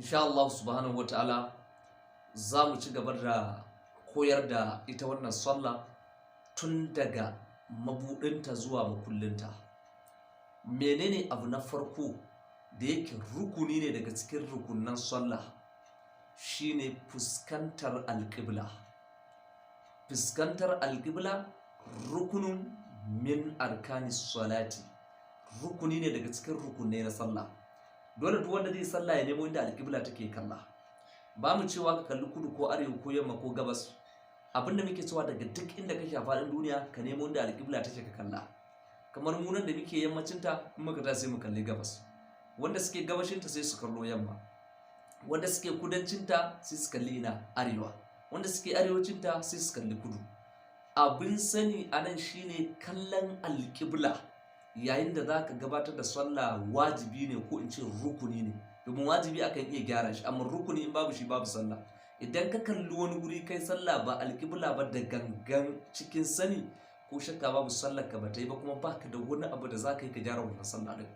Insha Allah subhanahu wa ta'ala za mu ci gaba da koyar da ita wannan sallah tun daga mabuɗinta zuwa makullinta. Menene abu na farko da yake rukuni ne daga cikin rukunan sallah? Shine fuskantar alƙibla. Fuskantar alƙibla rukunun min arkanis salati, rukuni ne daga cikin rukunai na sallah. Dole duk wanda zai sallah ya nemo inda alƙibla take kalla. Ba mu cewa ka kalli kudu ko arewa ko yamma ko gabas. Abinda muke cewa, daga duk inda kake a faɗin duniya, ka nemo inda alƙibla take ka kalla. Kamar mu nan da muke yammacinta, in muka tashi sai mu kalli gabas. Wanda suke gabashinta sai su kallo yamma. Wanda suke kudancinta sai su kalli ina? Arewa. Wanda suke arewacinta sai su kalli kudu. Abin sani a nan shine kallon alƙibla yayin da za ka gabatar da sallah wajibi ne, ko in ce rukuni ne, domin wajibi akan iya gyara shi, amma rukuni in babu shi babu sallah. Idan ka kalli wani guri kai sallah ba alƙibla ba da gangan, cikin sani, ko shakka babu sallar ka bata yi ba, kuma baka da wani abu da za ka yi ka gyara wannan sallah din.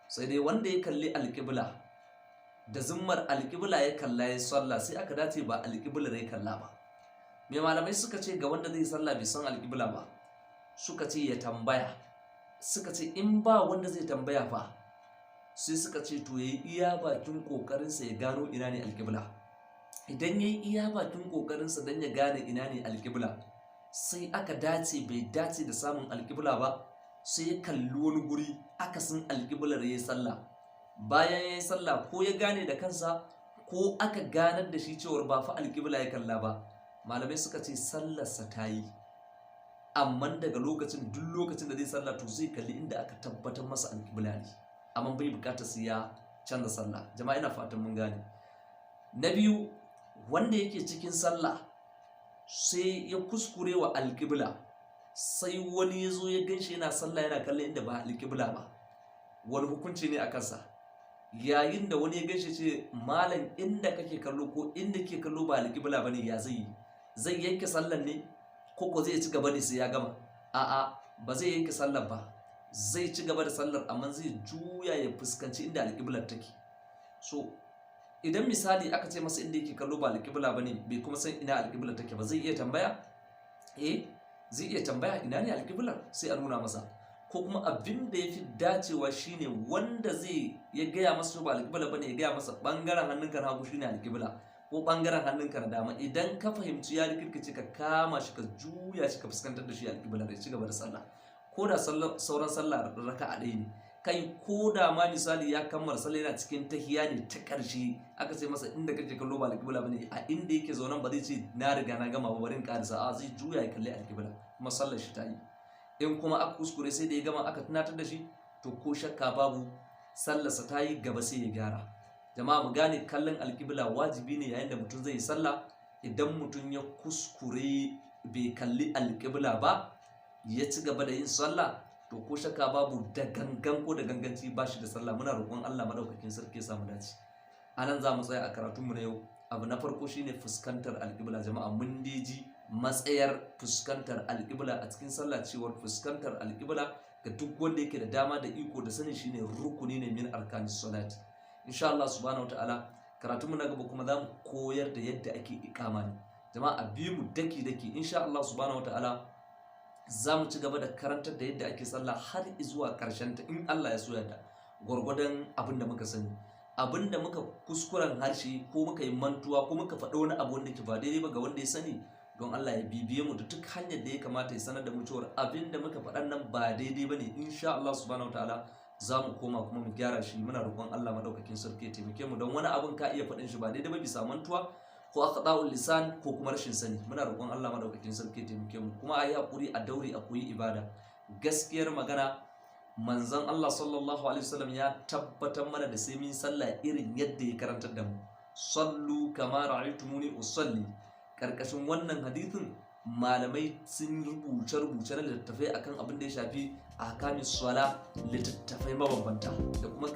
Sai dai wanda ya kalli alƙibla da zimmar alƙibla ya kalla ya sallah, sai aka dace ba alƙiblar ya kalla ba, me malamai suka ce ga wanda zai sallah bai san alƙibla ba? Suka ce ya tambaya. Suka ce in ba wanda zai tambaya fa? Sai suka ce to yayi iya bakin kokarinsa ya gano ina ne alƙibla. Idan yayi iya bakin kokarinsa don ya gane ina ne alƙibla, sai aka dace bai dace da samun alƙibla ba, sai ya kalli wani guri akasin alƙiblar ya yi sallah. Bayan ya yi sallah, ko ya gane da kansa ko aka ganar da shi cewar ba fa alƙibla ya kalla ba, malamai suka ce sallarsa ta yi. Amma daga lokacin, duk lokacin da zai sallah, to zai kalli inda aka tabbatar masa alƙibla ne, amma bai bukatar sai ya canza sallah. Jama'a, ina fatan mun gane. Na biyu, wanda yake cikin sallah sai ya kuskure wa alƙibla, sai wani ya zo ya ganshi yana sallah yana kallon inda ba alƙibla ba, wani hukunci ne a kansa? Yayin da wani ya ganshi ce, "Malam, inda kake kallo ko inda ke kallo ba alƙibla ba ne," ya zai yi? Zai yanke sallan ne ko zai ci gaba ne sai ya gama? A'a, ba zai yanke sallar ba, zai ci gaba da sallar, amma zai juya ya fuskanci inda alƙiblar take. So idan misali aka ce masa inda yake kallo ba alƙibla ba ne, bai kuma san ina alƙiblar take ba, zai iya tambaya? Eh, zai iya tambaya ina ne alƙiblar, sai a nuna masa. Ko kuma abin da ya fi dacewa shine wanda zai ya gaya masa ba alƙibla ba ne, ya gaya masa ɓangaren hannunka na hagu shine alƙibla ko ɓangaren hannunka na dama. Idan ka fahimci ya rikirkice, ka kama shi, ka juya shi, ka fuskantar da shi alƙibla da ci gaba da sallah, ko da sauran sallah raka'a ɗaya ne. Kai, ko da ma misali ya kammala sallah, yana cikin tahiya ne ta ƙarshe, aka ce masa inda kake kallo ba alƙibla bane, a inda yake zaune ba zai ce na riga na gama ba, bari in ƙarisa. A zai juya ya kalli alƙibla kuma sallar shi ta yi. In kuma aka kuskure sai da ya gama aka tunatar da shi, to ko shakka babu sallarsa ta yi, gaba sai ya gyara. Jama'a, mu gane kallon alƙibla wajibi ne yayin da mutum zai yi sallah. Idan mutum ya kuskure bai kalli alƙibla ba ya ci gaba da yin sallah, to ko shakka babu da gangan ko da ganganci ba shi da sallah. Muna roƙon Allah madaukakin sarki ya samu dace. A nan za mu tsaya a karatunmu na yau. Abu na farko shine fuskantar alƙibla. Jama'a, mun ji matsayar fuskantar alƙibla a cikin sallah, cewar fuskantar alƙibla ga duk wanda yake da dama da iko da sani shine rukuni ne min arkanis salati. Insha Allah subhanahu wataala, karatunmu na gaba kuma za mu koyar da yadda ake iƙama ne. Jama'a, a bi mu daki daki. Insha Allah subhanahu wataala za mu ci gaba da karantar da yadda ake sallah har zuwa ƙarshen ta in Allah ya so yadda, gwargwadon abin da muka sani. Abin da muka kuskuren harshe ko muka yi mantuwa ko muka faɗi wani abu wanda ke ba daidai ba, ga wanda ya sani, don Allah ya bibiye mu da duk hanyar da ya kamata ya sanar da mu cewar abin da muka faɗan nan ba daidai ba ne. Insha Allah subhanahu wataala za mu koma kuma mu gyara shi. Muna roƙon Allah madaukakin sarki ya taimake mu, don wani abin ka iya faɗin shi ba daidai ba bisa mantuwa ko akhda'ul lisan ko kuma rashin sani. Muna roƙon Allah madaukakin sarki ya taimake mu, kuma a yi hakuri, a daure a koyi ibada. Gaskiyar magana, manzon Allah sallallahu alaihi wasallam ya tabbatar mana da sai mun sallah irin yadda ya karantar da mu, "Sallu kama ra'aytumuni usalli." Karkashin wannan hadithin malamai sun rubuce rubuce na littattafai akan abin da ya shafi ahkamis sala, littattafai mabambanta da kuma